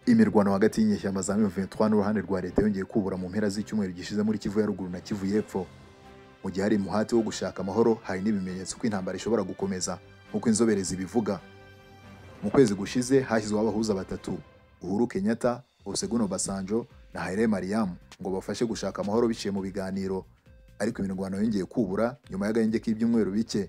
Imirwano hagati y'inyeshyamba za M23 n'uruhande rwa leta yongeye kubura mu mpera z'icyumweru gishize muri Kivu ya ruguru na Kivu y'Epfo. Mu gihe hari umuhati wo gushaka amahoro, hari n'ibimenyetso ko intambara ishobora gukomeza, nk'uko inzobere zibivuga. Mu kwezi gushize hashyizweho abahuza batatu, Uhuru Kenyatta, Olusegun Obasanjo na Haile Mariam, ngo bafashe gushaka amahoro biciye mu biganiro. Ariko imirwano yongeye kubura nyuma y'agahenge k'ibyumweru bike.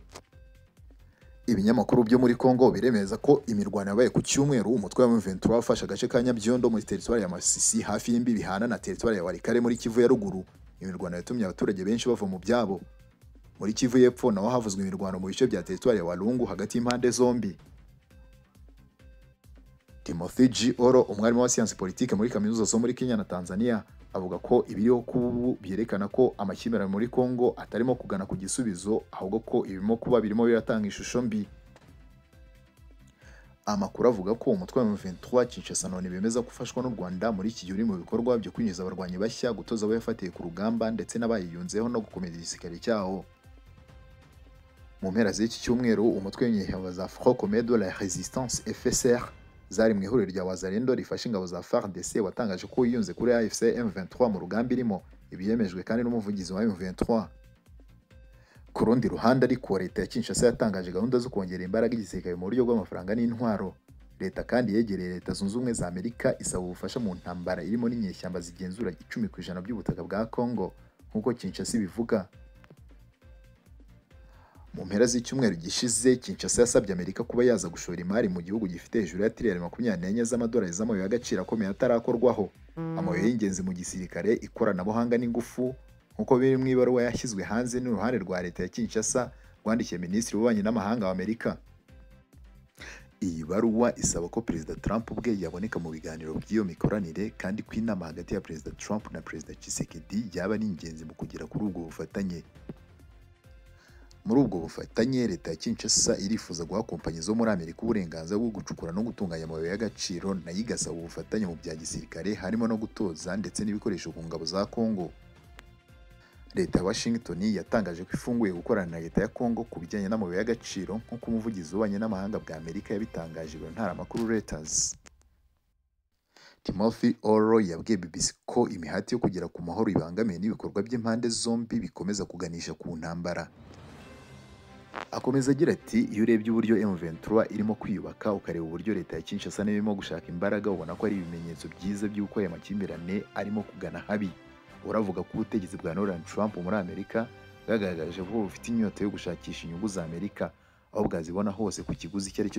Ibinyamakuru byo muri Congo biremeza ko imirwano yabaye ku cyumweru umutwe wa M23 wafashe agace ka Nyabyondo muri teritwari ya Masisi hafi y'imbibi bihana na teritwari ya Walikale muri Kivu ya ruguru. Imirwano yatumye abaturage benshi bava mu byabo. Muri Kivu y'Epfo naho havuzwe imirwano mu bice bya teritwari ya Walungu hagati y'impande zombi. Timothy G. Oro, umwarimu wa siyansi politike muri kaminuza zo muri Kenya na Tanzania, avuga ko ibiriho kubu byerekana ko amakimbirane muri Congo atarimo kugana ku gisubizo, ahubwo ko ibirimo kuba birimo biratanga ishusho mbi. Amakuru avuga ko umutwe wa M23 Kinshasa none bemeza gufashwa n'u Rwanda muri iki gihe uri mu bikorwa byo kwinjiza abarwanyi bashya, gutoza abo yafatiye ku rugamba ndetse n'abayiyunzeho no gukomeza igisirikare cyawo. Mu mpera z'iki cyumweru umutwe w'inyeshyamba za Front Commun de la Résistance FSR zari mu ihuriro rya Wazalendo rifasha ingabo za FARDC watangaje ko yiyunze kuri AFC M23 mu rugamba irimo, ibyemejwe kandi n'umuvugizi wa M23. Ku rundi ruhande ariko leta ya Kinshasa yatangaje gahunda zo kongera imbaraga igisirikare mu buryo bw'amafaranga n'intwaro. Leta kandi yegereye Leta Zunze Ubumwe za Amerika isaba ubufasha mu ntambara irimo n'inyeshyamba zigenzura 10% by'ubutaka bwa Congo, nk'uko Kinshasa ibivuga. Mu mpera z'icyumweru gishize Kinshasa yasabye Amerika kuba yaza gushora imari mu gihugu gifite hejuru ya tiriyari 24 z'amadolari z'amabuye y'agaciro akomeye atarakorwaho, amabuye y'ingenzi mu gisirikare, ikoranabuhanga n'ingufu, nk'uko biri mu ibaruwa yashyizwe hanze n'uruhande rwa leta ya Kinshasa rwandikiye Minisitiri w'Ububanyi n'Amahanga wa Amerika. Iyi baruwa isaba ko Perezida Trump ubwe yaboneka mu biganiro by'iyo mikoranire, kandi ko inama hagati ya Perezida Trump na Perezida Tshisekedi yaba ari ingenzi mu kugera kuri ubwo bufatanye. Muri ubwo bufatanye leta ya Kinshasa irifuza guha kompanyi zo muri Amerika uburenganzira bwo gucukura no gutunganya amabuye y'agaciro, nayo igasaba ubufatanye mu bya gisirikare harimo no gutoza ndetse n'ibikoresho ku ngabo za Congo. Leta ya Washington yatangaje ko ifunguye gukorana na leta ya Congo ku bijyanye n'amabuye y'agaciro, nk'uko umuvugizi w'ububanyi n'amahanga bwa Amerika yabitangaje ibiro ntaramakuru Reuters. Timothy Oro yabwiye BBC ko imihati yo kugera ku mahoro ibangamiwe n'ibikorwa by'impande zombi bikomeza kuganisha ku ntambara. Akomeza agira ati iyo urebye uburyo M23 irimo kwiyubaka, ukareba uburyo leta ya Kinshasa nayo irimo gushaka imbaraga, ubona ko ari ibimenyetso byiza by'uko aya makimbirane arimo kugana habi. Uravuga ko ubutegetsi bwa Donald Trump muri Amerika bwagaragaje ko bufite inyota yo gushakisha inyungu za Amerika aho bwazibona hose ku kiguzi icyo ari cyo.